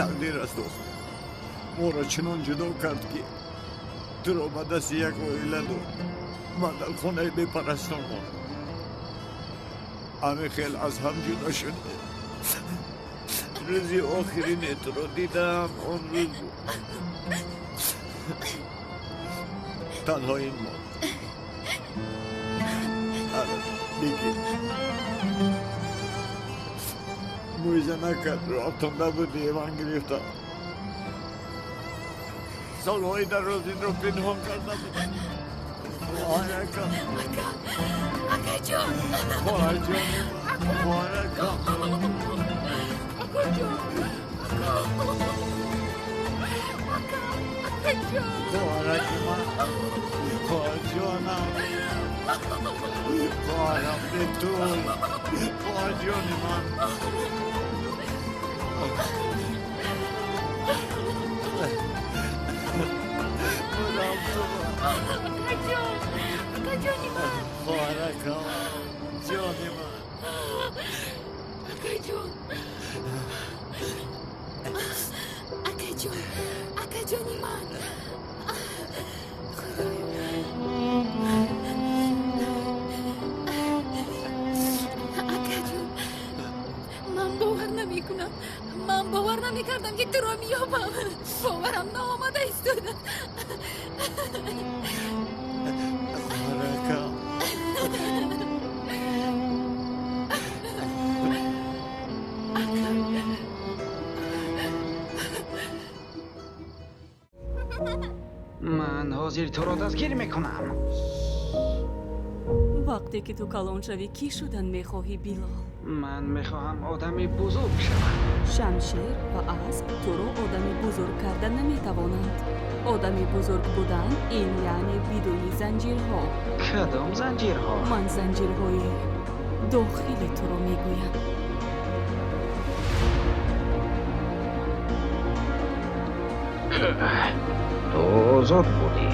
Тақдир аст, охир. Моро чунон ҷудо кард, ки туро ба дасти як оила дод. Ман дар хонаи бепарастон мондам. Ҳамин хел аз ҳам ҷудо шудем. Рӯзи охирине туро дидам, он рӯз буд. Танҳо ин монд. Бигир. Мӯиза накард, роҳтонда буди, ман гирифтам. Солҳои дароз инро пинҳон карда будам. Хоҳаракам. Акаҷон. Хоҳарҷони ман. Хоҳаракам. Акаҷон. Акаҷон. Хоҳараки ман. Хоҳарҷонам. Хоҳарам бетул. Хоҳарҷони ман. Акаҷон. Акаҷони ман. Хоҳаракам. Ҷони ман. Акаҷон. Акаҷон. Акаҷони ман. Худоё. Акаҷон. Ман бовар намекунам. Ман бовар намекардам, ки туро меёбам. Боварам наомада истода. Хоҳаракам. Ман ҳозир туро дастгир мекунам. Вақте ки ту калон шавӣ, кӣ шудан мехоҳӣ, Билол? Ман мехоҳам одами бузург шавам. Шамшер ва асп туро одами бузург карда наметавонанд. Одами бузург будан ин яъне бидуни занҷирҳо. Кадом занҷирҳо? Ман занҷирҳои дохили туро мегӯям. Ту озод будӣ.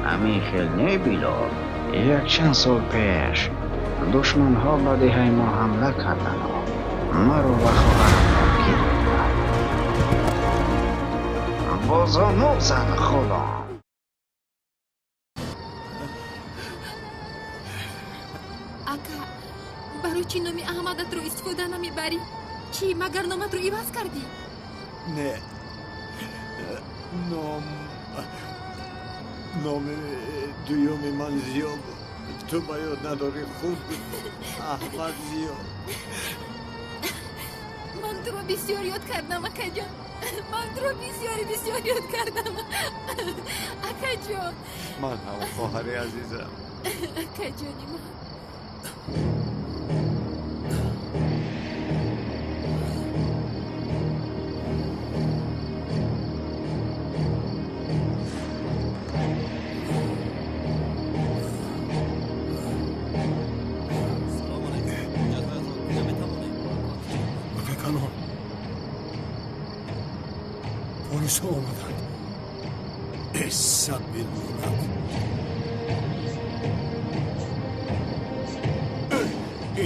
Ҳамин хел не, Билол? Якчанд сол пеш душманҳо ба деҳаи мо ҳамла кардану маро ва хоҳарамро гирифтанд. Бо зону зан, ғулом. Ака, барои чӣ номи Аҳмадатро истифода намебарӣ? Чӣ, магар номатро иваз кардӣ? Не. Номи дуюми ман Зиё буд. Ту ба ёд надорӣ, хуб буд. Аҳмад Зиё. Ман туро бисёр ёд кардам, акаҷон. Ман туро бисёри бисёр ёд кардам. Акаҷон. Ман ҳам, хоҳари азизам. Акаҷони ман. Акакалон, полисҳо омаданд. Эсса бимонад.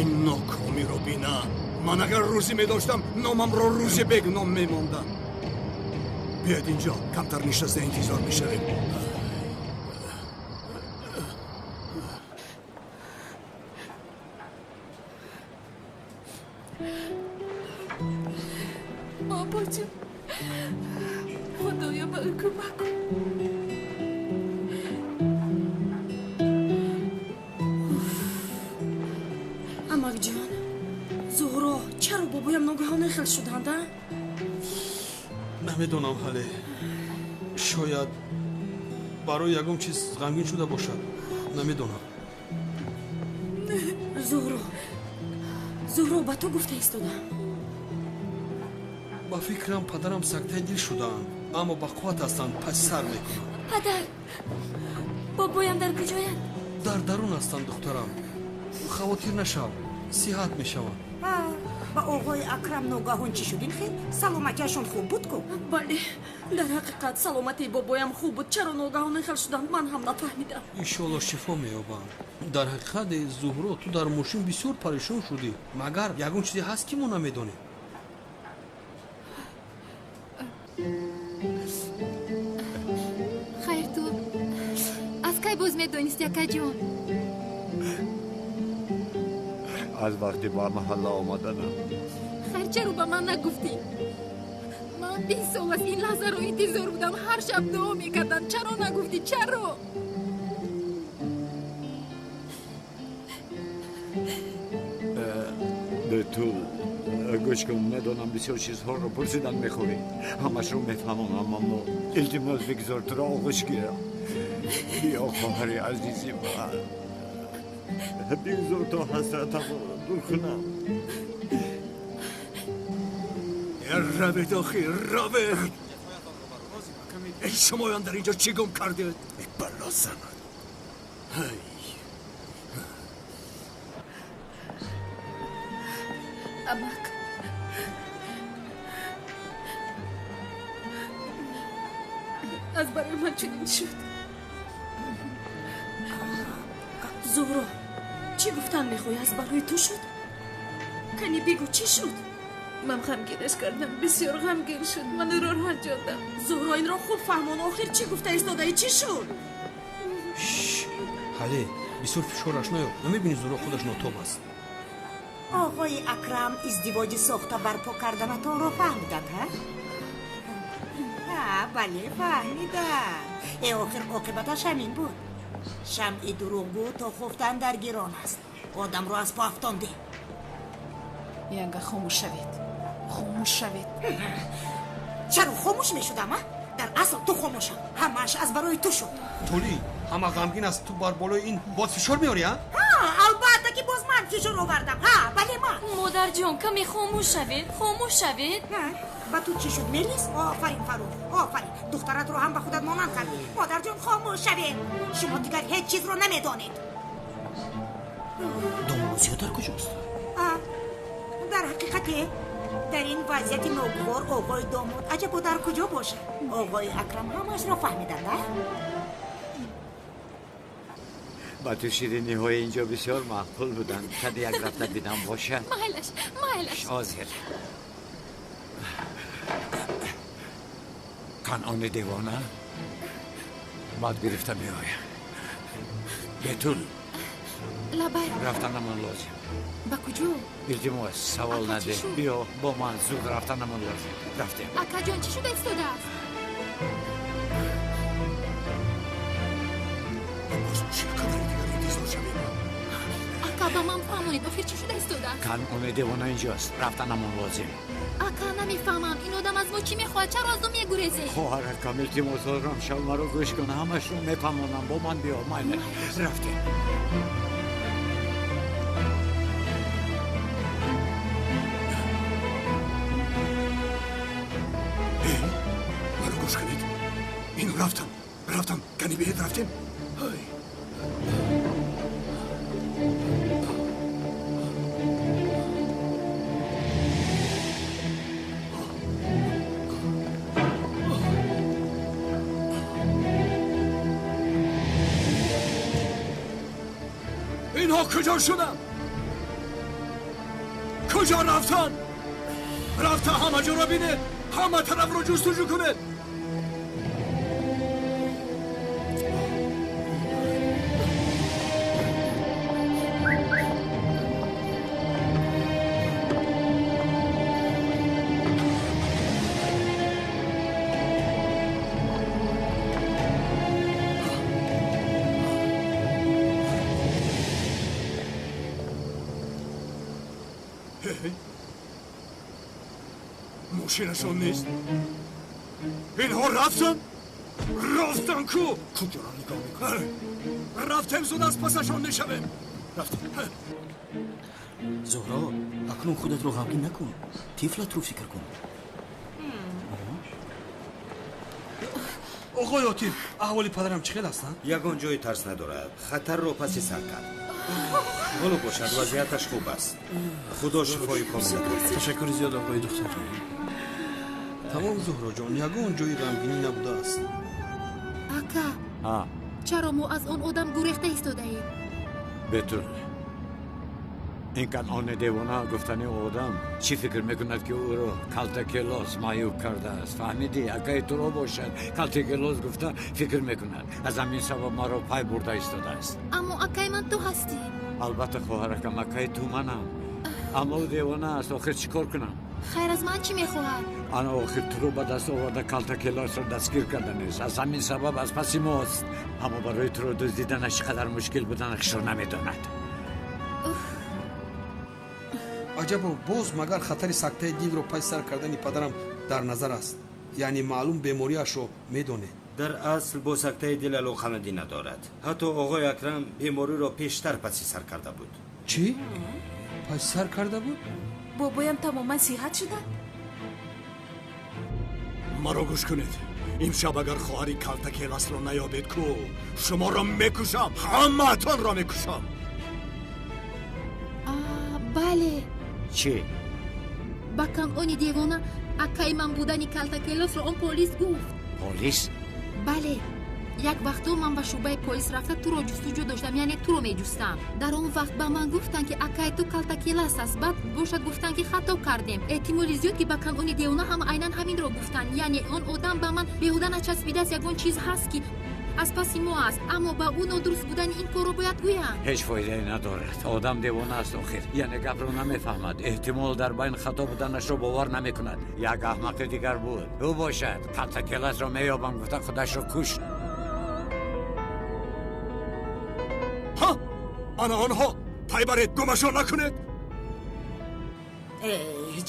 Ин нокомиро бина. Ман агар рӯзӣ медоштам, номамро Рӯзибек ном мемондам. Биёед инҷо, камтар нишаста интизор мешавем. Бобоҷон, Худоё, ба ӯ кӯмак кун. Амакҷон, Зуҳро, чаро бобоям ногаҳон хел шуданд, а? Намедонам ҳале. Шояд барои ягон чиз ғамгин шуда бошад. Намедонам. Зуҳро, Зуҳро, ба ту гуфта истодам. Ба фикрам, падарам сактаи дил шудаанд, аммо ба қувват ҳастанд, паси сар мекунанд. Падар, бобоям дар куҷоянд? Дар дарун ҳастанд, духтарам. Хавотир нашав, сиҳат мешаванд. Ба оғои Акрам ногаҳон чӣ шуд ин хел? Саломатиашон хуб буд ку? Бале, дар ҳақиқат саломатии бобоям хуб буд. Чаро ногаҳон ин хел шуданд, ман ҳам нафаҳмидам. Иншоалло, шифо меёбанд. Дар ҳақиқат, Зуҳро, ту дар мошин бисёр парешон шудӣ. Магар ягон чизе ҳаст, ки мо намедонем? Хайр, ту аз кай боз медонисти, акаҷон? Аз вақти ба маҳалла омаданам. Хайр, чаро ба ман нагуфтӣ? Ман 20 сол аст ин лаҳзаро интизор будам, ҳар шаб дуо мекардам. Чаро нагуфтӣ? Чаро? Бетул, гӯш кун, медонам бисёр чизҳоро пурсидан мехоҳӣ. Ҳамашро мефаҳмонам, аммо илтимос бигзор туро оғӯш гирам. Биё, хоҳари азизи ман, бигзор то ҳасратамро дур кунам. Равед, охир, равед! Эй, шумоён дар инҷо чӣ гум кардед? Эй, бало занад! Ҳай! Амак, аз барои ман чунин шуд. Зуҳро, чӣ гуфтан мехоҳӣ? Аз барои ту шуд? Кани бигӯ, чӣ шуд? Ман ғамгинаш кардам, бисёр ғамгин шуд, ман ӯро ранҷондам. Зуҳро, инро хуб фаҳмон, охир чӣ гуфта истодаӣ? Чӣ шуд? Ҳале, бисёр фишораш наёб. Намебинӣ Зуҳро худаш нотоб аст. Оғои Акрам издивоҷи сохта барпо карданатонро фаҳмиданд, ҳа? Ҳа, бале, фаҳмиданд. Э, охир оқибаташ ҳамин буд. Шамъи дурӯғгӯ то хуфтан дар гирон аст. Одамро аз по афтондӣ. Янга, хомӯш шавед, хомӯш шавед. Чаро хомӯш мешудам, а? Дар асл ту хомӯшам. Ҳамааш аз барои ту шуд. Толӣ, ҳама ғамгин аст, ту бар болои ин боз фишор меорӣ, а? Ҳа, албатта ки боз ман фишор овардам. Ҳа, бале ман. Модарҷон, каме хомӯш шавед, хомӯш шавед. Ба ту чӣ шуд, Мелис? Офарин, Фарух, офарин. Духтаратро ҳам ба худат монанд кардӣ. Модарҷон, хомӯш шавед. Шумо дигар ҳеҷ чизро намедонед. Домулусиё дар куҷост? Дар ҳақиқате дар ин вазъияти ногувор оғои домод аҷабо дар куҷо бошад? Оғои Акрам ҳамаашро фаҳмиданд, а? Ба ту шириниҳои инҷо бисёр маъқул буданд. Каде як рафта бинам бошад. Майлаш, майлаш. Ҳозир. Канъони девона бад гирифта меоям. Бетул, лабай. Рафтанамон лозим. Ба куҷо? Илтимос, савол наде. Биё бо ман, зуд рафтанамон лозим. Рафтем. Акаҷон, чӣ шуда истодааст? Боз чӣ қадари дигар интизор шавем? Ака, ба ман фаҳмонед, охир чӣ шуда истодааст? Канъони девона инҷост. Рафтанамон лозим. Ака, намефаҳмам, ин одам аз мо чӣ мехоҳад? Чаро аз ӯ мегурезем? Хоҳаракам, илтимос дорам, шав маро гӯш кун. Ҳамашро мефаҳмонам. Бо ман биё, майлаш. Рафтем. Маро гӯш кунед. Ину рафтам, рафтам. Кани биед, рафтем. Ҳай! Инҳо куҷо шуданд? Куҷо рафтанд? Рафта ҳама ҷоро бинед, ҳама тарафро ҷустуҷӯ кунед. Мошинашон нест. Инҳо рафтанд? Рафтанд ку? Куҷоро нигоҳ мекунанд? Рафтем, зуд аз пасашон мешавем. Рафтем. Зуҳро, акнун худатро ғамгин накун. Тифлатро фикр кун. Оғои Отиф, аҳволи падарам чӣ хел ҳастанд? Ягон ҷои тарс надорад. Хатарро паси сар кард. Ҳоло бошад, вазъияташ хуб аст. Худо шифои комил диҳад. Ташаккури зиёд, оғои духтар. Тамом, Зуҳроҷон, ягон ҷои ғамгинӣ набудааст. Ака, чаро мо аз он одам гурехта истодаем? Бетул, Ин Канъони девона гуфтани одам чӣ фикр мекунад, ки ӯро Калтакелос маъюб кардааст? Фаҳмидӣ? Акаи туро бошад, Калтакелос гуфта фикр мекунад. Аз ҳамин сабаб маро пай бурда истодааст. Аммо акаи ман ту ҳастӣ. Албатта, хоҳаракам, акаи ту манам, аммо ӯ девона аст. Охир чӣ кор кунам? Хайр, аз ман чӣ мехоҳад? Ана охир туро ба даст оварда, Калтакелосро дастгир карданист. Аз ҳамин сабаб аз паси мост. Аммо барои туро дуздиданаш чӣ қадар мушкил буданашро намедонад. Аҷабо, боз магар хатари сактаи дилро паси сар кардани падарам дар назар аст? Яъне маълум бемориашро медонед. Дар асл бо сактаи дил алоқамандӣ надорад. Ҳатто оғои Акрам бемориро пештар паси сар карда буд. Чӣ? Паси сар карда буд? Бобоям тамоман сиҳат шуданд? Маро гӯш кунед. Имшаб агар хоҳари Калтакеласро наёбед, ку шуморо мекушам, ҳамаатонро мекушам. Бале. Чӣ? Ба Канъони девона акаи ман будани Калтакелосро он полис гуфт. Полис? Бале. Як вақто ман ба шӯъбаи полис рафта туро ҷустуҷӯ доштам, яъне туро меҷустам. Дар он вақт ба ман гуфтанд, ки акаи ту Калтакелас аст. Баъд бошад гуфтанд, ки хато кардем. Эҳтимоли зиёд, ки ба Канъони девона ҳам айнан ҳаминро гуфтанд. Яъне он одам ба ман беҳуда начаспидааст, ягон чиз ҳаст, ки аз паси мо аст, аммо ба ӯ нодуруст будани ин корро бояд гӯям. Ҳеҷ фоидае надорад. Одам девона аст охир, яъне гапро намефаҳмад. Эҳтимол дар байн хато буданашро бовар намекунад. Як аҳмақи дигар буд, ӯ бошад Калтакеласро меёбам гуфта худашро кушт. Ҳа, ана онҳо, пай баред, гумашон накунед.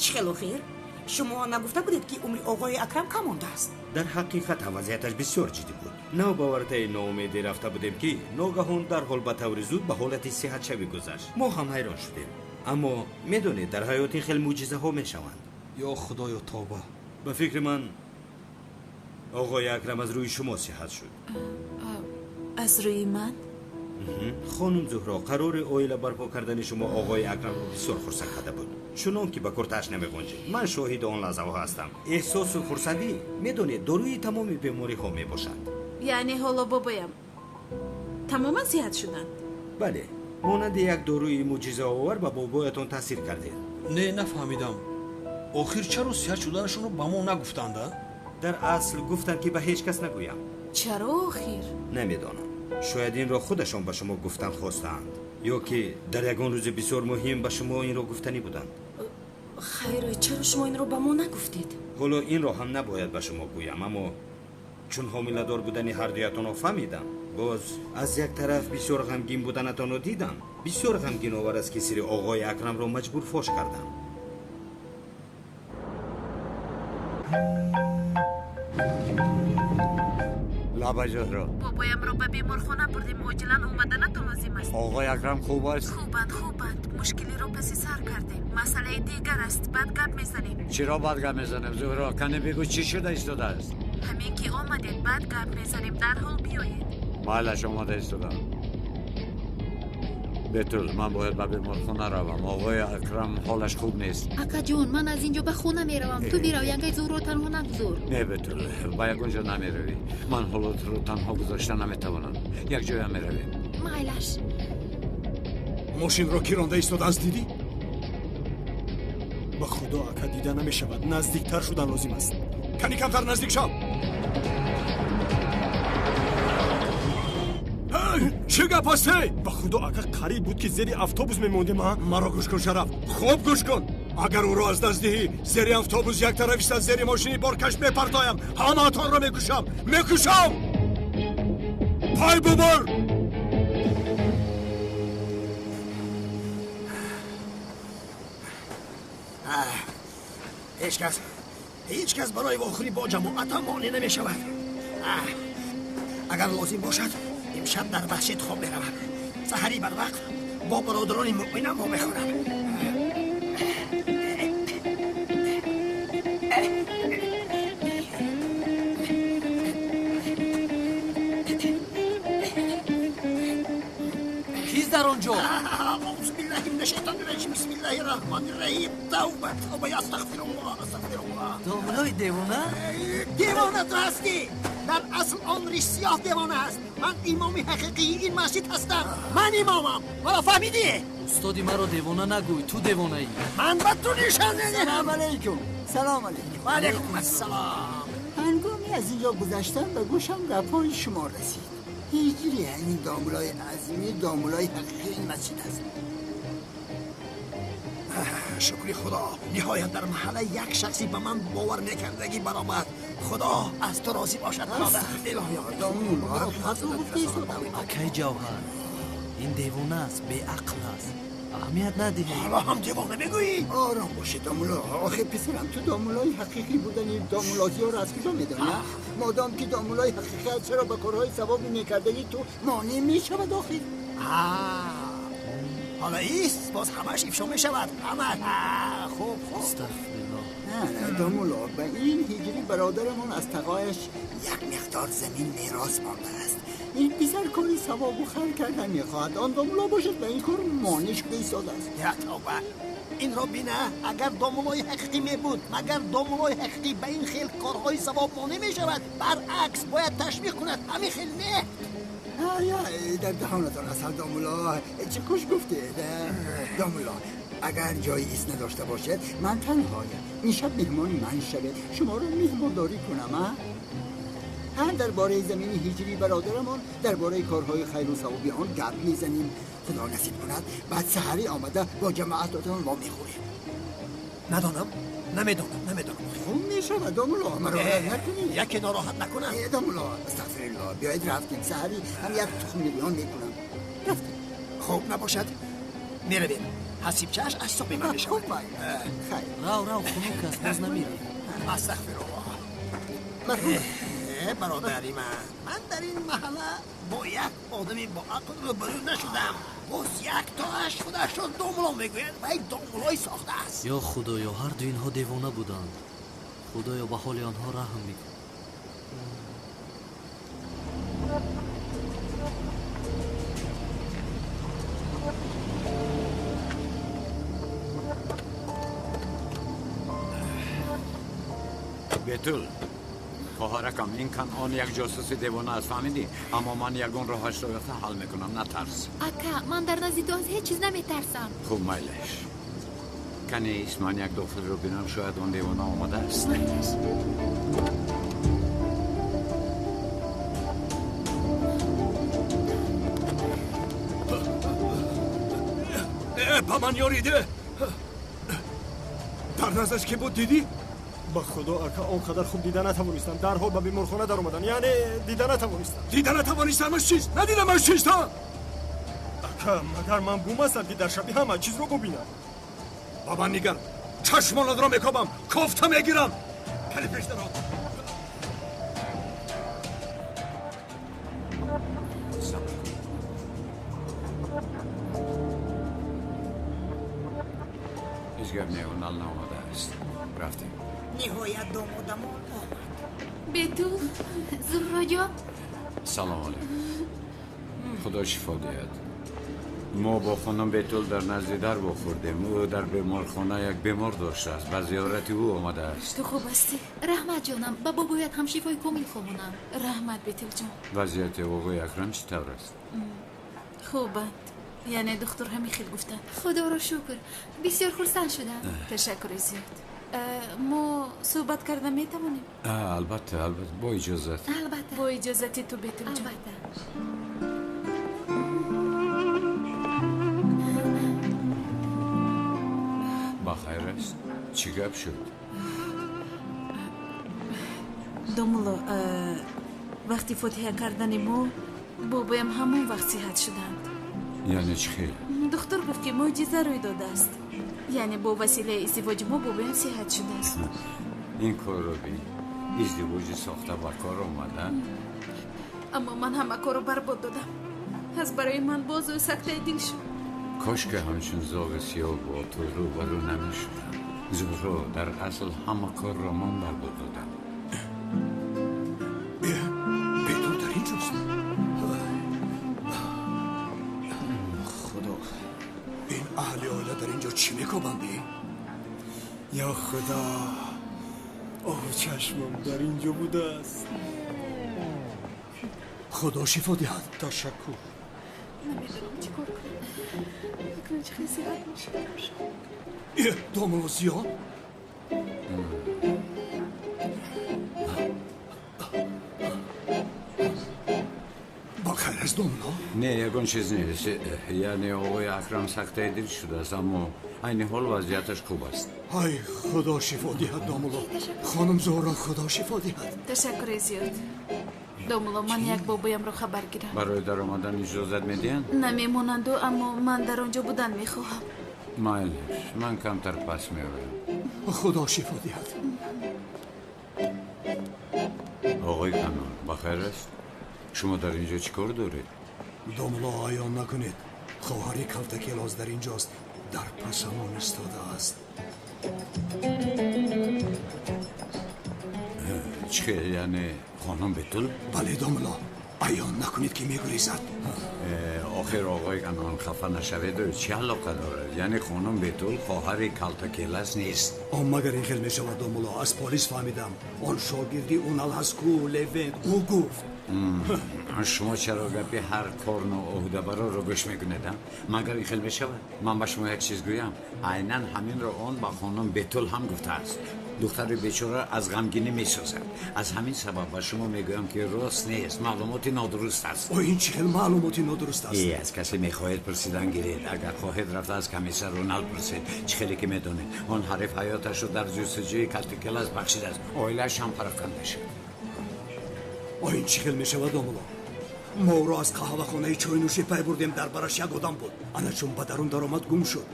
Чӣ хел охир? Шумо нагуфта будед, ки умри оғои Акрам кам мондааст? Дар ҳақиқат ҳам вазъияташ бисёр ҷиддӣ буд. Навбавартаи ноумедӣ рафта будем, ки ногаҳон дарҳол ба таври зуд ба ҳолати сиҳатшавӣ гузашт. Мо ҳам ҳайрон шудем. Аммо медонед, дар ҳаёт ин хел мӯъҷизаҳо мешаванд. Ё худоё, тавба! Ба фикри ман, оғои Акрам аз рӯи шумо сиҳат шуд. Аз рӯи ман? Хонум Зуҳро, қарори оила барпо кардани шумо оғои Акрамро бисёр хурсанд карда буд, чунон ки ба куртааш намеғунҷид. Ман шоҳиди он лаҳзаҳо ҳастам. Эҳсосу хурсандӣ, медонед, доруи тамоми бемориҳо мебошад. Яъне ҳоло бобоям тамоман сиҳат шуданд? Бале, монанди як доруи мӯъҷизаовар ба бобоятон таъсир кардед. Не, нафаҳмидам. Охир чаро сиҳат шуданашонро ба мо нагуфтанд? Дар асл гуфтанд, ки ба ҳеҷ кас нагӯям. Чаро охир? Намедонам. Шояд инро худашон ба шумо гуфтан хостаанд, ё ки дар ягон рӯзи бисёр муҳим ба шумо инро гуфтанӣ буданд. Хайр, чаро шумо инро ба мо нагуфтед? Ҳоло инро ҳам набояд ба шумо гӯям, аммо чун ҳомиладор будани ҳардуятонро фаҳмидам, боз аз як тараф бисёр ғамгин буданатонро дидам. Бисёр ғамгиновар аст, ки сири оғои Акрамро маҷбур фош кардам. Лаба, Зуҳро. Бобоямро ба беморхона бурдем, оҷилан омаданатон лозим аст. Оғои Акрам хуб аст? Хубанд, хубанд. Мушкилиро паси сар кардем. Масъалаи дигар аст, баъд гап мезанем. Чиро баъд гап мезанем, Зуҳро? Кане бигӯ, чӣ шуда истодааст? Ҳамин ки омадед, баъд гап мезанем, дарҳол биёед. Майлаш, омода истодам. Бетул, ман бояд ба беморхона равам. Оғои Акрам ҳолаш хуб нест. Акаҷон, ман аз ин ҷо ба хона меравам. Ту бирав, янгаи Зуҳро танҳо нагузор. Не, Бетул, ба ягон ҷо намеравӣ. Ман ҳоло туро танҳо гузошта наметавонам. Як ҷоя меравем. Майлаш. Мошинро ки ронда истодааст, дидӣ? Ба худо, ака, дида намешавад. Наздиктар шудан лозим аст. Кани камтар наздик шав. Чӣ гап аст? Ба худо, ака, қариб буд, ки зери автобус мемондем. А маро гӯш кун, Шараф, хуб гӯш кун. Агар ӯро аз даст диҳӣ, зери автобус як тарафиста зери мошини боркаш мепартоям, ҳамаатонро мекушам, мекушам. Пай бубур. Ҳеҷ кас, ҳеҷ кас барои вохӯрӣ бо ҷамоатам монеъ намешавад. Агар лозим бошад, имшаб дар масҷид хоб меравам. Саҳарӣ барвақт бо бародарони муъминам вомехӯрам. Кист дар он ҷо? Аъузу биллаҳи мина шайтони раҷим. Бисмиллаҳи раҳмони раҳим. Тавба, тавба, астағфируллоҳ, астағфируллоҳ. Домлои девона? Девона ту ҳастӣ. Дар асл он ришсиёҳ девона аст. Ман имоми ҳақиқии ин масҷид ҳастам. Ман имомам. Маро фаҳмидӣ? Устоди маро девона нагӯй, ту девонаӣ. Ман ба ту нишон медиҳам. Салом алайкум. Салом алайкум. Ва алайкум ассалом. Ҳангоми аз инҷо гузаштан ба гӯшам гапҳои шумо расид. Ҳиҷри ҳамин домулои азими домулои ҳақиқии ин масҷид аст. Шукри Худо, ниҳоят дар маҳалла як шахсе ба ман бовар мекардагӣ баромад. Худо аз ту розӣ бошад, бародар. Илоҳиё, домулло, ҳақиқатро гуфта истодам. Акай Ҷавҳар, ин девона аст, беақл аст. Аҳамият надиҳед. Ҳоло ҳам девона мегӯӣ? Ором бошед, домулло. Охир писарам, ту домуллои ҳақиқӣ будани домуллозиёро аз куҷо медонӣ? Модом ки домуллои ҳақиқӣ аст, чаро ба корҳои савоби мекардагӣ ту монеъ мешавад охир? Ҳоло ист, боз ҳамаш ифшо мешавад. Ҳамаш. Хуб, хуб. Астағфируллоҳ. Не, домулло, ба ин ҳиҷри бародарамон аз тағояш як миқдор замин мерос мондааст. Ин писар кори савобу хайр кардан мехоҳад. Он домулло бошад ба ин кор монеъ шуда истодааст. Я тавба! Инро бина, агар домуллои ҳақиқӣ мебуд, магар домуллои ҳақиқӣ ба ин хел корҳои савоб монеъ мешавад? Баръакс, бояд ташвиқ кунад. Ҳамин хел не. Дар даҳонатон асал, домулло. Чӣ хуш гуфтед, домулло. Агар ҷои ист надошта бошед, ман танҳоям. Ин шаб меҳмони ман шавед, шуморо меҳмондорӣ кунам. Ҳам дар бораи замини ҳиҷрии бародарамон, дар бораи корҳои хайру савоби он гап мезанем. Худо насиб кунад, баъд саҳарӣ омада бо ҷамоатотон мо мехӯрем. Надонам, намедонам, намедонам. Хуб мешавад, домулло, маро накунед. Яке нороҳат накунам. Домулло, астағфируллоҳ, биёед рафтем. Саҳарӣ ҳам як тухми риён мекунам. Рафтем. Хуб набошад, меравем. Ҳасибчааш аз ҳисоби ман мешавад. Хуб, хайр. Рав, рав, хунук аст, боз намерӣ. Астағфируллоҳ. Бародари ман, ман дар ин маҳалла бо як одами боақл рӯбарӯ нашудам. Боз як тоаш худашро домулло мегӯяд ва як домуллои сохта аст. Ё Худоё, ҳарду инҳо девона буданд. Худоё, ба ҳоли онҳо раҳм бикун. Бетул, хоҳаракам, ин Канъон як ҷосуси девона аст, фаҳмидӣ? Аммо ман ягон роҳашро ёфта ҳал мекунам, натарс. Ака, ман дар назди ту аз ҳеҷ чиз наметарсам. Хуб, майлаш. Кане ист, ман як дохилро бинам, шояд он девона омадааст. Майлаш. Ба ман ёриде! Дар наздаш ки буд, дидӣ? Ба Худо, ака, он қадар хуб дида натавонистам. Дарҳол ба беморхона даромадам. Яъне дида натавонистам. Дида натавонистамаш чист? Надидамаш чист, ҳа? Ака, магар ман бум ҳастам, ки дар шаби ҳама чизро бубинам? Ба ман нигар, чашмонатро мекобам, кофта мегирам. Кали пеш даро. Ҳеҷ гап не, он ал наомадааст. Рафтем. Ниҳоят домодамон омад. Бетул, Зуҳроҷон. Салом алайкум. Худо шифо диҳад. Мо бо хонум Бетул дар назди дар вохӯрдем. Ӯ дар беморхона як бемор доштааст. Ба зиёрати ӯ омадааст. Ту хуб ҳастӣ? Раҳмат, ҷонам. Ба бобоят ҳам шифои комил хоҳонам. Раҳмат, Бетулҷон. Вазъияти оғои Акрам чӣ тавр аст? Хубанд. Яъне духтур ҳамин хел гуфтанд. Худоро шукр, бисёр хурсанд шудам. Ташаккури зиёд. Мо суҳбат карда метавонем? Албатта, албатта, бо иҷозат. Албатта. Бо иҷозати ту, Бетулҷон. Албатта. Ба хайр аст? Чӣ гап шуд? Домулло, вақти фотиҳа кардани мо бобоям ҳамон вақт сиҳат шуданд. Яъне чӣ хел? Духтур гуфт, ки мӯъҷиза рӯй додааст. Яъне бо василаи издивоҷи мо бобоям сиҳат шудааст. Ин корро бин, издивоҷи сохта ба кор омада. Аммо ман ҳама корро барбод додам. Аз барои ман боз ӯ сактаи дил шуд. Кош ки ҳамчун зоғи сиёҳ бо ту рӯбарӯ намешудам. Зуҳро, дар асл ҳама корро ман барбод додам. Бетул дар ин ҷост. Худо, ин аҳли оила дар ин ҷо чӣ мекобанд? Ё Худо, оҳ, чашмам дар ин ҷо будааст. Худо шифо диҳад. Ташаккур. Намедонам чӣ кор кунам. Акнун чӣ хел сиҳат мешавам. Домулло Зиё? Ба хайр аст, домулло? Не, ягон чиз нест. Яъне оғои Акрам сактаи дил шудааст, аммо айни ҳол вазъияташ хуб аст. Ҳай, Худо шифо диҳад, домулло. Хонум Зуҳро, Худо шифо диҳад. Ташаккури зиёд. Домулло, ман як бобоямро хабар гирам. Барои даромадан иҷозат медиҳанд? Намемонанду, аммо ман дар он ҷо будан мехоҳам. Майлиш, ман камтар пас меоям. Худо шифо диҳад. Оғои Канон, ба хайр аст? Шумо дар ин ҷо чӣ кор доред? Домулло, аён накунед. Хоҳари Калтакелоз дар инҷост, дар пасамон истодааст. Чӣ, яъне хонум Бетул? Бале, домулло, аён накунед ки мегурезад. Охир оғои Канон, хафа нашавед, чӣ алоқа дорад? Яъне хонум Бетул хоҳари Калтакелас нест. Он магар ин хел мешавад, домулло? Аз полис фаҳмидам. Он шогирди Унал ҳаст ку, Левент, ӯ гуфт. Шумо чаро гапи ҳар кор ноӯҳдабарорро гӯш мекунед? Магар ин хел мешавад? Ман ба шумо як чиз гӯям. Айнан ҳаминро он ба хонум Бетул ҳам гуфтааст. Духтари бечора аз ғамгинӣ месозад. Аз ҳамин сабаб ба шумо мегӯям ки рост нест, маълумоти нодуруст аст. О, ин чӣ хел маълумоти нодуруст аст? Аз касе мехоҳед пурсидан гиред. Агар хоҳед, рафта аз комиссар Рунал пурсед. Чӣ хеле ки медонед, он ҳариф ҳаёташро дар ҷустуҷӯи Калтакелас бахшидааст. Оилааш ҳам пароканда шуд. О, ин чӣ хел мешавад, домулло? Мо ӯро аз қаҳвахонаи чойнӯшӣ пай бурдем, дар бараш як одам буд. Ана чун ба дарун даромад, гум шуд.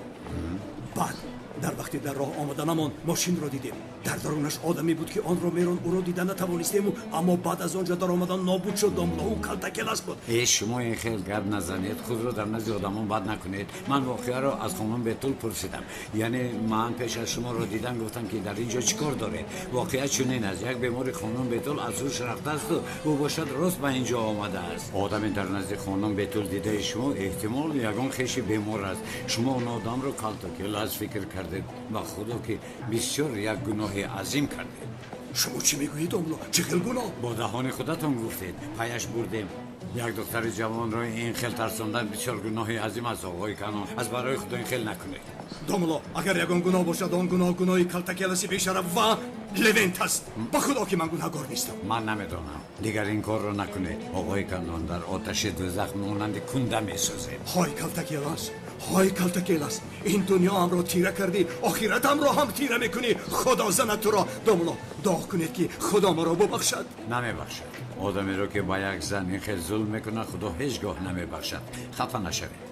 Баъд дар вақти дар роҳ омаданамон мошинро дидем. Дар дарунаш одаме буд ки онро мерон, ӯро дида натавонистему, аммо баъд аз он ҷо даромадан нобуд шуд, домулло. Ӯ Калтакелас буд. Э, шумо ин хел гап назанед, худро дар назди одамон бад накунед. Ман воқеаро аз хонум Бетул пурсидам. Яъне ман пеш аз шуморо дидан гуфтам ки дар ин ҷо чӣ кор доред. Воқеа чунин аст: як бемори хонум Бетул аз ҳуш рафтаасту ӯ бошад рост ба ин ҷо омадааст. Одаме дар назди хонум Бетул дидаи шумо эҳтимол ягон хеши бемор аст. Шумо он одамро Калтакелас фикр кардед. Ба худо ки бисёр як гуноҳи азим кардед. Шумо чӣ мегӯед, домулло? Чӣ хел гуноҳ? Бо даҳони худатон гуфтед. Паяш бурдем. Як духтари ҷавонро ин хел тарсондан бисёр гуноҳи азим аст, оғои Канон. Аз барои худо ин хел накунед. Домулло, агар ягон гуноҳ бошад, он гуноҳ гуноҳи Калтакеласи бешараф ва Левент аст. Ба худо ки ман гунаҳгор нестам. Ман намедонам. Дигар ин корро накунед. Оғои Канон, дар оташи дӯзах монанди кунда месӯзед. Ҳой Калтакелас, ҳой Калтакелас, ин дунёамро тира кардӣ, охиратамро ҳам тира мекунӣ. Худо занад туро. Домулло, дуо кунед ки Худо маро бубахшад. Намебахшад. Одамеро ки ба як зан ин хел зулм мекунад, Худо ҳеҷ гоҳ намебахшад. Хафа нашавед.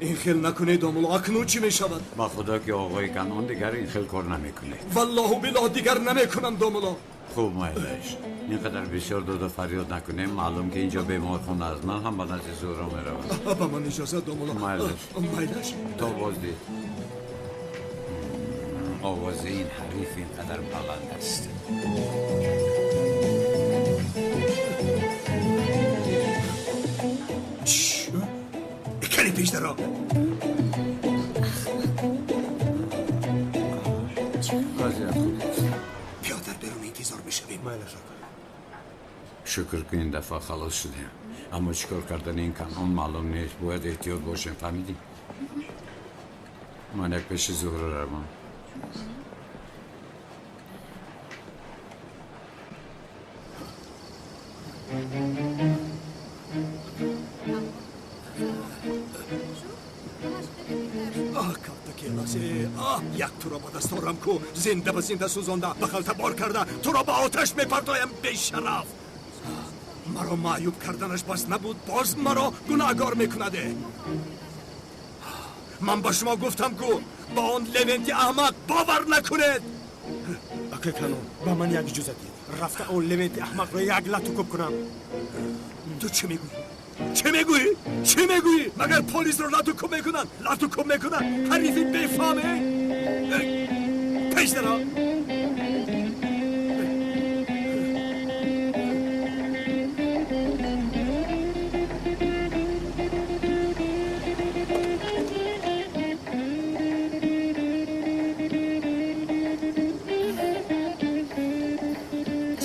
Ин хел накунед, домулло, акнун чӣ мешавад? Ба худо ки оғои Канон, дигар ин хел кор намекунед. Валлоҳу биллоҳ, дигар намекунам, домулло. Хуб, майлаш, ин қадар бисёр доду фарёд накунем. Маълум ки инҷо беморхона аст. Ман ҳам ба назди Зуҳро меравам. Ба ман иҷозат, домулло. Майлаш. Майлаш. То боздид. Овози ин ҳариф ин қадар баланд аст. Кани пеш даро. Вазъият хуб аст. Биё, дар берун интизор мешавем. Майлаш, ака. Шукр ки ин дафъа халос шудем, аммо чӣ кор кардани ин Канон маълум нест. Бояд эҳтиёт бошем, фаҳмидӣ? Ман як пеши Зуҳро равам. Аҳ, Калтакеласе, аҳ, як туро ба даст орам ку, зинда ба зинда сӯзонда, ба халта бор карда, туро ба оташ мепартоям, бешараф. Маро маъюб карданаш бас набуд, боз маро гунаҳгор мекунаде. Ман ба шумо гуфтам ку, ба он Левенти аҳмақ бовар накунед. Акай Канон, ба ман як иҷозат диҳед, рафта он Левенти аҳмақро як лату кӯб кунам. Ту чӣ мегӯӣ? Чӣ мегӯӣ? Чӣ мегӯӣ? Магар полисро лату кӯб мекунанд? Лату кӯб мекунанд, ҳарифи бефаҳме. Пеш даро.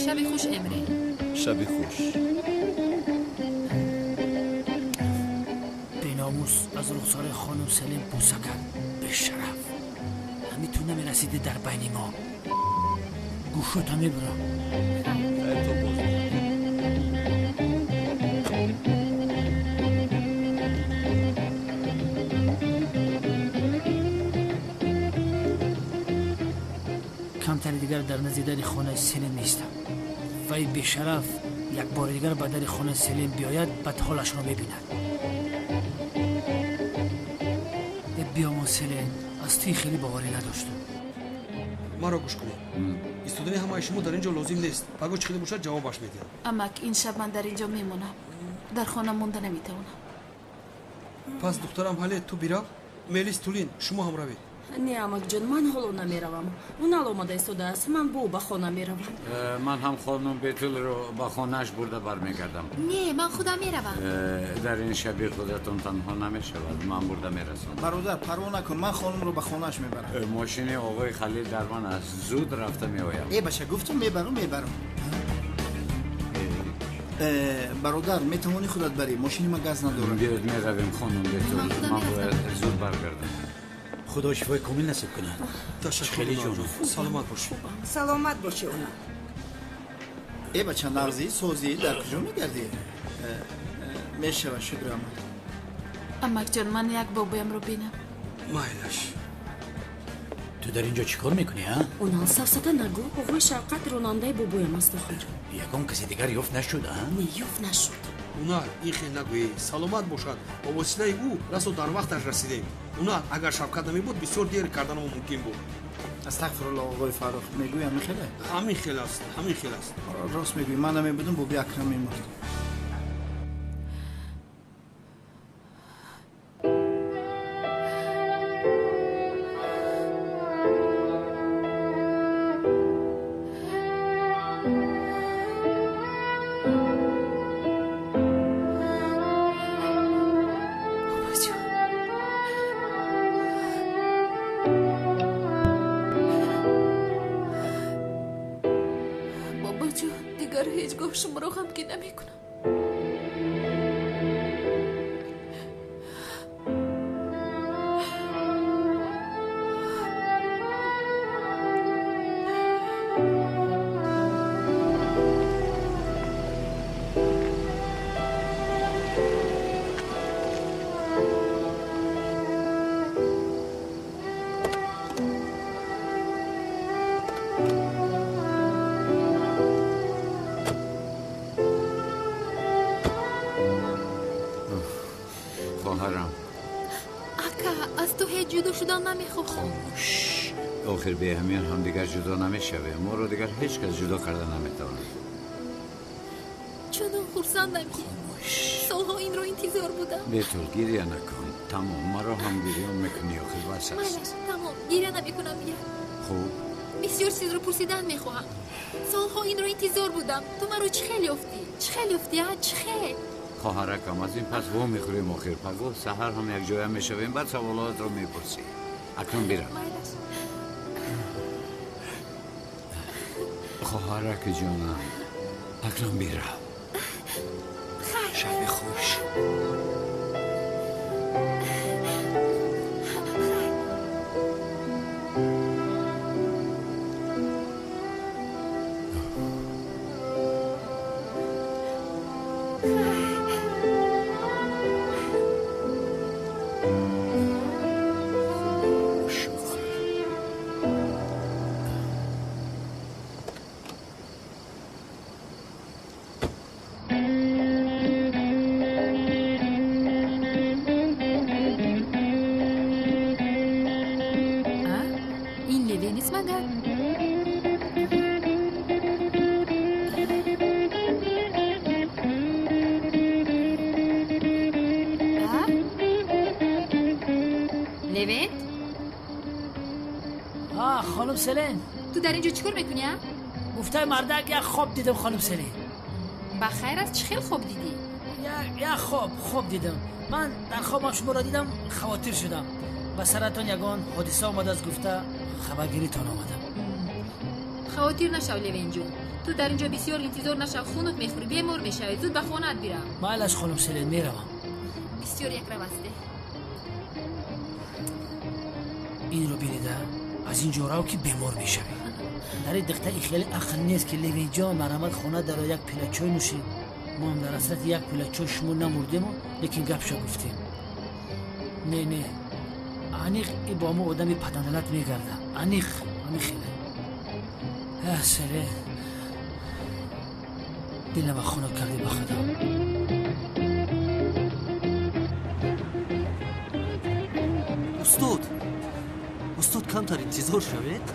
Шаби хуш, Эмре. Шаби хуш. Беномус аз рухсораи хонум Селин бӯса кард. Бешараф, ҳамин ту намерасиди дар байни мо. Гӯшота мебурам. Камтари дигар дар назди дари хонаи Селин меистам. Вай бешараф як бори дигар ба дари хонаи Селин биёяд, баъд ҳолашро мебинад. Биёмон Селин, аз туи хеле боварӣ надоштам. Маро гӯш кунед. Истодани ҳамаи шумо дар ин ҷо лозим нест. Пагоҳ чӣ хеле бошад, ҷавобаш медиҳам. Амак, ин шаб ман дар ин ҷо мемонам. Дар хона монда наметавонам. Пас духтарам ҳале ту бирав, Мелис, Тулин, шумо ҳам равед. Не, амакҷон, ман ҳоло намеравам. Унал омада истодааст, ман бо ӯ ба хона меравам. Ман ҳам хонум Бетулро ба хонааш бурда бармегардам. Не, ман худам меравам. Дар ин шаби худатон танҳо намешавад, ман бурда мерасонам. Бародар, парво накун, ман хонумро ба хонааш мебарам. Мошини оғои Халил дар ман аст, зуд рафта меоям. Э, бача, гуфтум мебарам, мебарам. Бародар, метавонӣ худат барӣ, мошини ман газ надорад. Биёед меравем, хонум Бетул, ман бояд зуд баргардам. Худо шифои комил насиб кунад. Ташаккур. Хеле ҷонам. Саломат бошӣ. Саломат бошӣ, она. Э, бача, нағзӣ, созӣ, дар куҷо мегардӣ? Мешава, шукр амак. Амакҷон, ман як бобоямро бинам. Майлаш. Ту дар ин ҷо чӣ кор мекунӣ, а? Унал, сафсата нагӯ, оғои Шавқат ронандаи бобоям аст охир. Ягон касе дигар ёфт нашуд, а? Не, ёфт нашуд. Унал, ин хел нагӯӣ, саломат бошад. Бо воситаи ӯ расо дар вақташ расидем. Унал, агар Шавкат намебуд, бисёр дер карданамо мумкин буд. Астағфируллоҳ, оғои Фаррух, мегӯй ҳамин хеле? Ҳамин хел аст, ҳамин хел аст. Рост мегӯӣ, ман намебудам, боби Акрам мемурд. Шуморо ғамгин намекунам. Охир беҳамиён ҳамдигар ҷудо намешавем. Моро дигар ҳеҷ кас ҷудо карда наметавонад. Чунон хурсандам, ки солҳо инро интизор будам. Бетул, гиря накун. Тамом, маро ҳам гирён мекунӣ, охир бас аст. Майлаш, тамом, гиря намекунам дигар. Хуб. Бисёр чизро пурсидан мехоҳам. Солҳо инро интизор будам. Ту маро чӣ хел ёфтӣ? Чӣ хел ёфтӣ, а? Чӣ хел? Хоҳаракам, аз ин пас во мехӯрем охир. Пагоҳ саҳар ҳам якҷоя мешавем, баъд саволотро мепурсӣ. Акнун бирам. Хоҳараки ҷонам, акнун бирав. Шаби хуш. خانم سلین، تو در اینجا چیکار میکنی؟ گفته مردک یک خواب دیدم خانم سلین. بخیر است، چه خیلی خواب دیدی؟ یک خواب دیدم. من در خوابم شما را دیدم، خواطر شدم. به سرتان یگان حادثه آمده است، گفته خبرگیریتان آمدم. خواطر نشو لوین جون. تو در اینجا بسیار انتظار نشو، خونت میخوری، بیمار میشوی. زود به خانه‌ات برو. مایلش خانم سلین، میروم. بسیار یک رو است. Инро бинида аз ин ҷо рав ки бемор мешавӣ. Дар ин духта ин хеле ақл нест ки Левинҷон марҳамат хона даро як пила чой нӯшед. Мо ҳам дар ҳасрати як пила чой шумо намурдему, лекин гапша гуфтем. Не, не, аниқ и бо мо одами падандалат мегарда. Аниқ ҳамин хеле. Селе дилама хунук кардӣ ба худо. Устод, устод, камтар интизор шавед.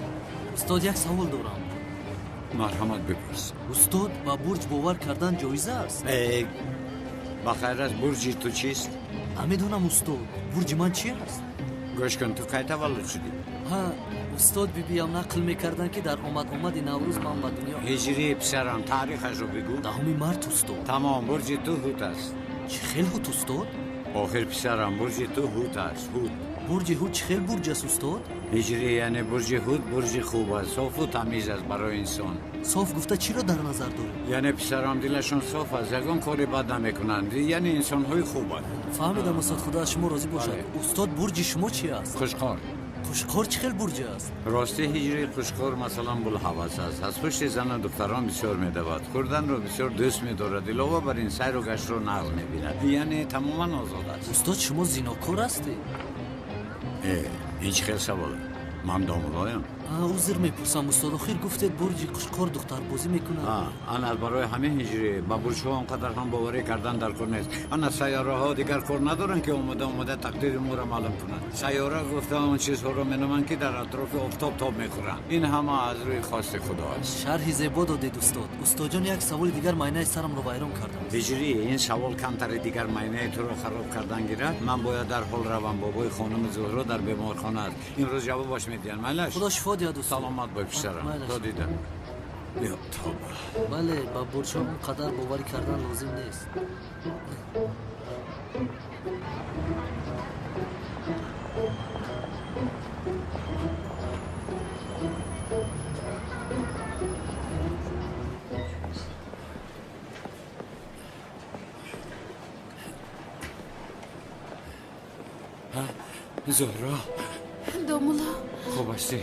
Устод, як савол дорам. Марҳамат, бипурс. Устод, ба бурҷ бовар кардан ҷоиз аст? Ба хайр аст, бурҷи ту чист? Намедонам, устод, бурҷи ман чи аст? Гӯш кун, ту кай таваллуд шудӣ? Ҳа, устод, бибиям нақл мекарданд, ки дар омад-омади Наврӯз ман ба дунё. Ҳиҷрӣ, писарам, таърихашро бигӯ. 10 март, устод. Тамом, бурҷи ту ҳут аст. Чӣ хел ҳут, устод? Охир, писарам, бурҷи ту ҳут аст, ҳут. Бурҷи ҳут чӣ хел бурҷ аст, устод? Ҳиҷрӣ, яъне бурҷи ҳут бурҷи хуб аст, софу тамиз аст барои инсон. Соф гуфта чиро дар назар доред? Яъне писарам дилашон соф аст, ягон кори бад намекунанд, яъне инсонҳои хубанд. Фаҳмидам, устод, худо аз шумо розӣ бошад. Устод, бурҷи шумо чи аст? Қушқор. Қушқор чӣ хел бурҷ аст? Рости ҳиҷрии қушқор масалан булҳавас аст. Аз пушти зану духтарон бисёр медавад, хӯрданро бисёр дӯст медорад, илова бар ин сайру гаштро нағз мебинад, яъне тамоман озод аст. Устод, шумо зинокор ҳастед? Ин чӣ хел савол? Ман домулоям. Узр мепурсам, устод, охир гуфтед бурҷи қушқор духтарбозӣ мекунад. Ана барои ҳамин ҳиҷрӣ ба бурҷҳо он қадар ҳам боварӣ кардан дар кор нест. Ана сайёраҳо дигар кор надоранд, ки омода омода тақдири моро маълум кунанд. Сайёра гуфта он чизҳоро меноманд, ки дар атрофи офтоб тоб мехӯранд. Ин ҳама аз рӯи хости худо аст. Шарҳи зебо додед, устод. Устодҷон, як саволи дигар майнаи сарамро вайрон кардам. Ҳиҷрӣ, ин савол камтари дигар майнаи туро хароб кардан гирад. Ман бояд дар ҳол равам. Бобои хонуми Зуҳро дар беморхона аст. Имрӯз ҷавобаш медиҳанд. Майлаш? Худо шифо диҳад, устод. Саломат бой, писарам. То дидам. Ё тавба. Бале, ба бурҷҳо он қадар боварӣ кардан лозим нест. Зуҳро. Домулло. Хуб ҳастӣ?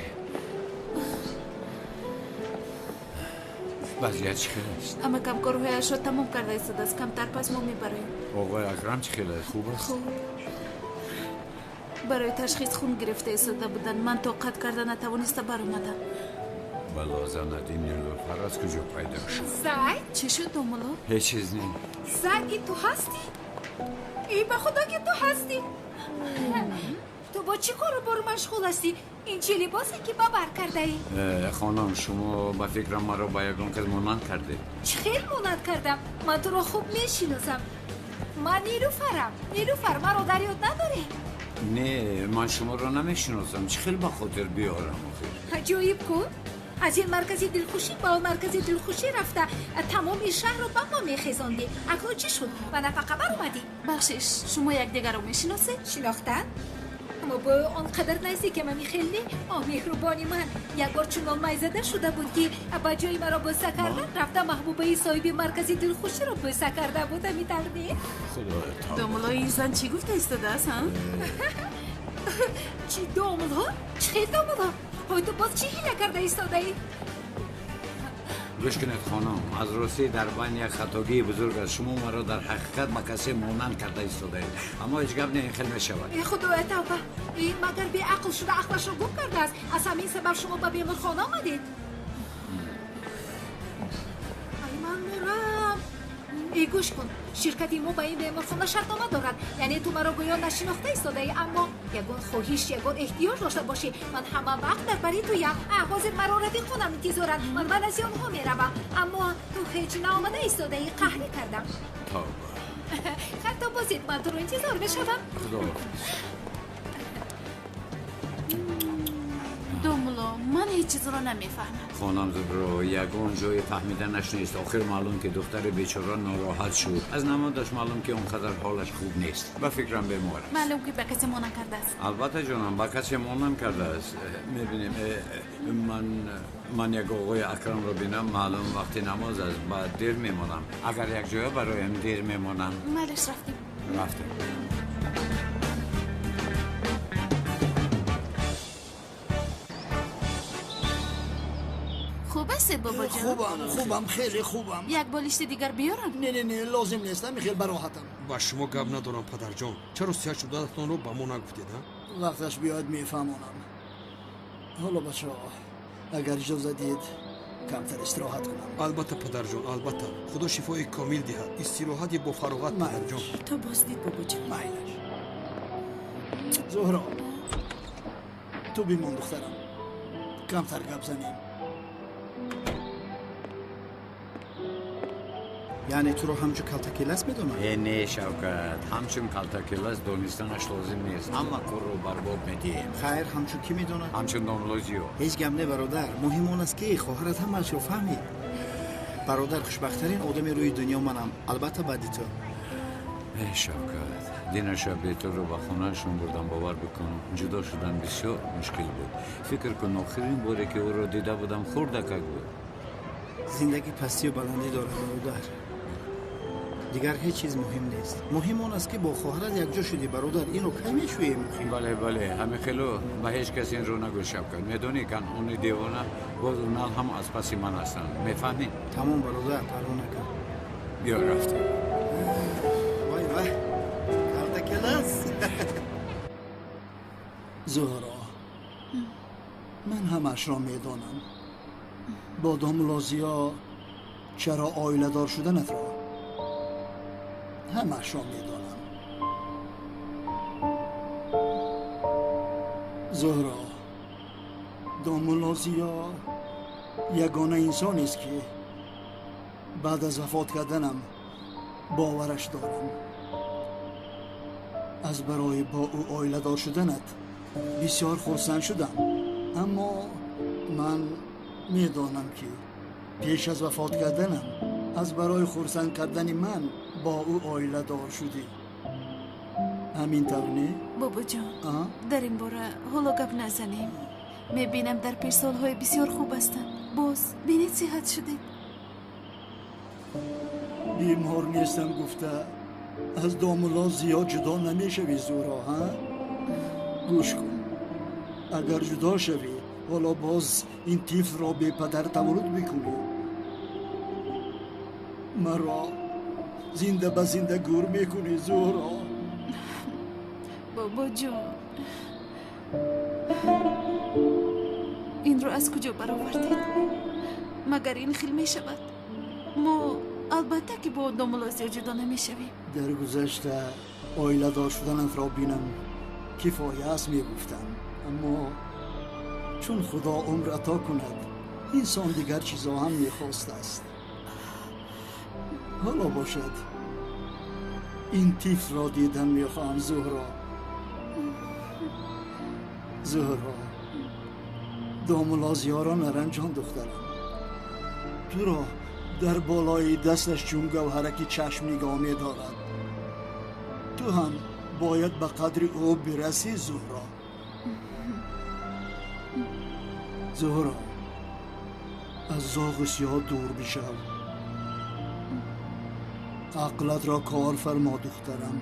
Вазъият чӣ хел аст? Амакам корҳояшро тамом карда истодааст. Камтар пас мо мебароем. Оғои Акрам чӣ хел аст? Хуб аст? Хуб. Барои ташхис хун гирифта истода буданд. Ман тоқат карда натавониста баромадам. Бало занад, ин Нилуфар аз куҷо пайдо шуд? Зайд? Чӣ шуд, домулло? Ҳеҷ чиз не. Зайд, ин ту ҳастӣ? Эй, ба худо ки ту ҳастӣ! Ту бо чӣ кору бор машғул ҳастӣ? Ин чӣ либосе ки ба бар кардаӣ? Хонум, шумо ба фикрам маро ба ягон кас монанд кардед. Чӣ хел монанд кардам? Ман туро хуб мешиносам. Ман Нилуфарам. Нилуфар, маро дар ёд надорӣ? Не, ман шуморо намешиносам. Чӣ хел ба хотир биёрам охир? Аҷоиб ку? Аз ин маркази дилхушӣ ба он маркази дилхушӣ рафта тамоми шаҳрро ба мо мехезондӣ. Акнун чӣ шуд? Ба нафақа баромадӣ? Бахшиш, шумо якдигарро мешиносед? Шинохтан? Аммо бо он қадар наздикам, ами хел не. О, меҳрубони ман, як бор чунон майзада шуда буд, ки ба ҷои маро бӯса кардан рафта маҳбубаи соҳиби маркази дилхуширо бӯса карда буд. Ами тавр не? Худоё, тавба. Домулло, ин зан чӣ гуфта истодааст, ҳа? Чӣ домулло? Чӣ хел домулло? Ҳой, ту боз чӣ ҳила карда истодаӣ? Гӯш кунед, хонум, аз ростӣ дар байн як хатогии бузург аст. Шумо маро дар ҳақиқат ба касе монанд карда истодаед, аммо ҳеҷ гап не, ин хел мешавад. Э, худоя, тавба! Ин магар беақл шуда ақлашро гум кардааст? Аз ҳамин сабаб шумо ба беморхона омадед? Ай, ман мурам! Э, гӯш кун, ширкати мо ба ин беморхона шартнома дорад. Яъне ту маро гӯё нашинохта истодаӣ, аммо ягон хоҳиш, ягон эҳтиёҷ дошта бошӣ, ман ҳама вақт дар бари туям. Ҳозир маро рафиқонам интизоранд, ман ба назди онҳо меравам. Аммо ту ҳеҷ наомада истодаӣ, қаҳрӣ кардам. Тавба. Хато бозед, ман туро интизор мешавам. Худоҳофиз. Домулло, ман ҳеҷ чизро намефаҳмам. Хонам Зуҳро, ягон ҷое фаҳмиданаш нест. Охир маълум ки духтари бечора нороҳат шуд. Аз намодаш маълум ки он қадар ҳолаш хуб нест. Ба фикрам бемор аст. Маълум ки ба касе монанд кардааст. Албатта ҷонам, ба касе монанд кардааст. Мебинем, ман як оғои Акрамро бинам, маълум вақти намоз аст, баъд дер мемонам. Агар як ҷоя бароям дер мемонам. Майлаш, рафтем. Рафтем. ҳастед, бобоҷон? Хубам, хубам, хеле хубам. Як болишти дигар биёрам? Не, не, не, лозим нест, ҳамин хел бароҳатам. Ба шумо гап надорам, падарҷон. Чаро сиҳат шудаатонро ба мо нагуфтед, а? Вақташ биёяд мефаҳмонам. Ҳоло бачаҳо, агар иҷоза диҳед, камтар истироҳат кунам. Албатта, падарҷон, албатта. Худо шифои комил диҳад. Истироҳати бо фароғат, падарҷон. То боздид, бобоҷон. Майлаш. Зуҳро, ту бимон, духтарам. Камтар гап занем. Яъне туро ҳамчун калтакелас медонад? Э, не, Шавкат, ҳамчун калтакелас донистанаш лозим нест. Ҳама корро барбод медиҳем. Хайр, ҳамчун кӣ медонад? Ҳамчун домлозиё. Ҳеҷ гап не, бародар. Муҳим он аст, ки хоҳарат ҳамаашро фаҳмид. Бародар, хушбахттарин одами рӯи дунё манам, албатта баъди ту. Э, Шавкат, дина шаб бетурро ба хонаашон бурдам, бовар бикун, ҷудо шудан бисёр мушкил буд. Фикр кун, охирин боре ки ӯро дида будам, хурдакак буд. Зиндагӣ пастию баландӣ дорад, бародар. Дигар ҳеҷ чиз муҳим нест. Муҳим он аст, ки бо хоҳарат якҷо шудӣ, бародар. Инро кай мешӯем? Бале, бале, ҳамин хело ба ҳеҷ кас инро нагӯ, Шавкат. Медонӣ, Канъони девона боз унал ҳам аз паси ман ҳастанд, мефаҳмӣ? Тамом, бародар, парво накун. Биё, рафтем. Вай, вай, калтакелас. Зуҳро, ман ҳамаашро медонам. Бо домлозиё чаро оиладор шуданатро ҳамаашро медонам. Зуҳро, домулозиё ягона инсонест, ки баъд аз вафот карданам бовараш дорам. Аз барои бо ӯ оиладор шуданат бисёр хурсанд шудам, аммо ман медонам, ки пеш аз вафот карданам аз барои хурсанд кардани ман бо ӯ оиладор шудӣ. Ҳамин тавр, не? Бобоҷон, дар ин бора ҳоло гап назанем. Мебинам, дар пеш солҳои бисёр хуб ҳастанд. Боз бинед, сиҳат шудед. Бемор нестам гуфта аз домулло зиёд ҷудо намешавӣ, Зуҳро, ҳа? Гӯш кун, агар ҷудо шавӣ, ҳоло боз ин тифлро бепадар таваллуд мекунӣ. Маро зинда ба зинда гур мекунӣ, Зуҳро. Бобоҷон, инро аз куҷо баровардед? Магар ин хел мешавад? Мо албатта ки бо домулло зиёд ҷудо намешавем. Дар гузашта оиладор шуданатро бинам кифоя аст мегуфтам, аммо чун Худо умр ато кунад, инсон дигар чизо ҳам мехостааст. Ҳоло бошад, ин тифлро дидан мехоҳам, Зуҳро. Зуҳро, домулозиёро наранҷон, духтарам. Туро дар болои дасташ чун гавҳараки чашм нигоҳ медорад. Ту ҳам бояд ба қадри ӯ бирасӣ, Зуҳро. Зуҳро, аз зоғу сиёҳ дур бишав. Ақлатро кор фармо, духтарам.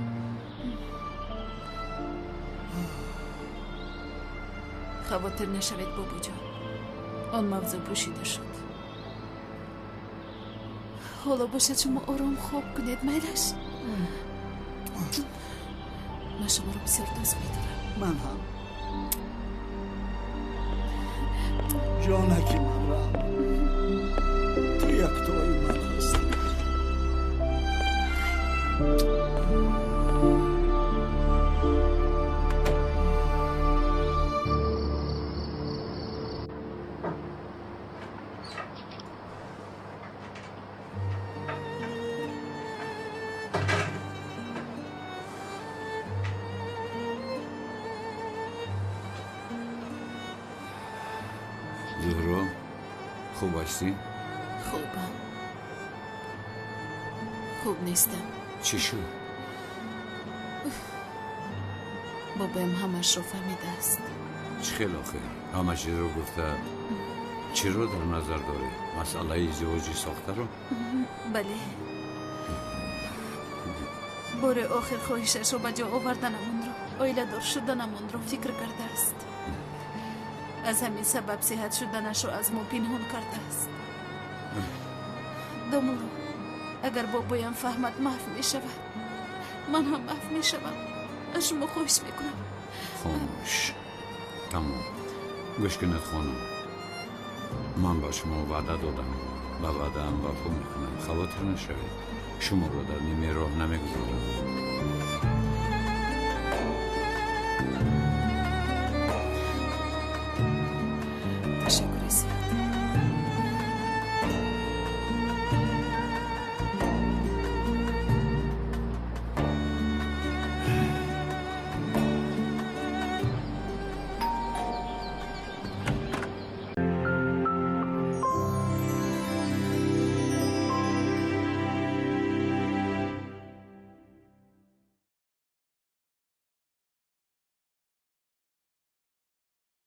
Хавотир нашавед, бобоҷон, он мавзӯъ пӯшида шуд. Ҳоло бошад, шумо ором хоб кунед, майлаш? Ман шуморо бисёр дӯст медорам. Ман ҳам. Ҷонаки ман рафт, ту яктои ман ҳастӣ. Зуҳро, хуб ҳастӣ? Хубам, хуб нестам. Чӣ шуд? Бобоям ҳамаашро фаҳмидааст. Чӣ хел охир ҳама чизро гуфта? Чиро дар назар дорӣ? Масъалаи издивоҷи сохтаро? Бале. Бори охир хоҳишашро ба ҷо оварданамонро, оиладор шуданамонро фикр кардааст. Аз ҳамин сабаб сиҳат шуданашро аз мо пинҳон кардааст. Домулло, агар бобоям фаҳмад, маҳв мешавад. Ман ҳам маҳв мешавам. Аз шумо хоҳиш мекунам. Хомӯш, тамом. Гӯш кунед, хонум, ман ба шумо ваъда додам, ба ваъдаам вафо мекунам. Хавотир нашавед, шуморо дар нимаи роҳ намегузорам.